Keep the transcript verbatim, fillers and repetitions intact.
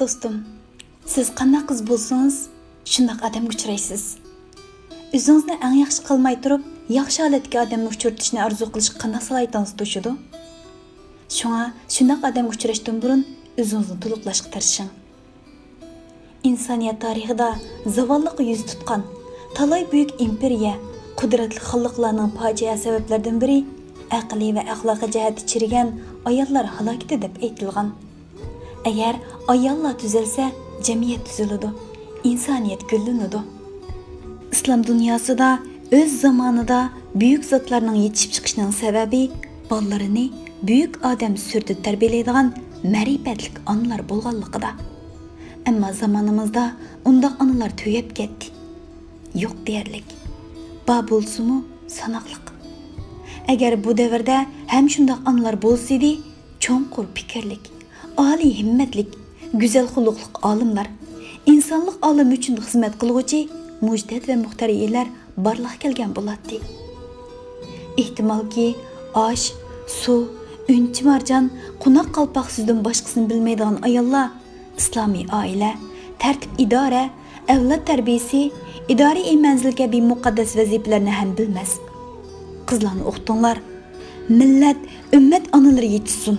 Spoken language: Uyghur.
دوستۇم، سىز قانداق قىز بولسىڭىز، شۇنداق ئادەمگە ئۇچرايسىز. ئۆزىڭىزنى ئەڭ ياخشى قىلماي تۇرۇپ، ياخشى ھالەتتىكى ئادەمنى ئۇچرىتىشنى ئارزۇ قىلىشقا قانداق سالاھىيىتىڭىز توشىدۇ؟ شۇڭا شۇنداق ئادەمگە ئۇچراشتىن بۇرۇن ئۆزىڭىزنى تولۇقلاشقا تىرىشىڭ. ئىنسانىيەت تارىخىدا زاۋاللىققا يۈز تۇتقان، تالاي بۈيۈك ئىمپېرىيە، قۇدرەتلىك خانلىقلارنىڭ پاجىئە سەۋەبلىرىدىن بىرى ئەقلىي ۋە ئەخلاقىي جەھەتتە چىرىگەن ئاياللار ھالاكىتى دەپ ئېيتىلغان. ئەگەر ئاياللار تۈزەلسە، جەمئىيەت تۈزۈلىدۇ، ئىنسانىيەت گۈللىنىدۇ. ئىسلام دۇنياسىدا ئۆز زامانىدا بۈيۈك زاتلارنىڭ يېتىشىپ چىقىشىنىڭ سەۋەبى بالىلىرىنى بۈيۈك ئادەم سۈرىتىدە تەربىيەلەيدىغان مەرىپەتلىك ئانىلار بولغانلىقىدا. ئەمما زامانىمىزدا ئۇنداق ئانىلار تۈگەپ كەتتى. يوق دېيەرلىك. بار بولسىمۇ ساناقلىق. ئەگەر بۇ دەۋردە ھەم شۇنداق ئانىلار بولسىدى، چوڭقۇر پىكىرلىك، ئالىي ھىممەتلىك، گۈزەل خۇلقلۇق ئالىملار، ئىنسانلىق ئالىمى ئۈچۈن خىزمەت قىلغۇچى مۇجتەھىد ۋە مۇختەرىئىنلەر بارلىققا كەلگەن بولاتتى. ئېھتىمالكى، ئاش، سۇ، ئۈنچە-مارجان، قوناق-قالپاق سۆزىدىن باشقىسىنى بىلمەيدىغان ئاياللار ئىسلامىي ئائىلە، تەرتىپ-ئىدارە، ئەۋلاد تەربىيىسى، ئىدارىئى مەنزىل كەبى مۇقەددەس ۋەزىپىلەرنى ھەم بىلمەس. قىزلارنى ئوقۇتۇڭلار. مىللەت، ئۈممەت ئانىلىرى يېتىشسۇن.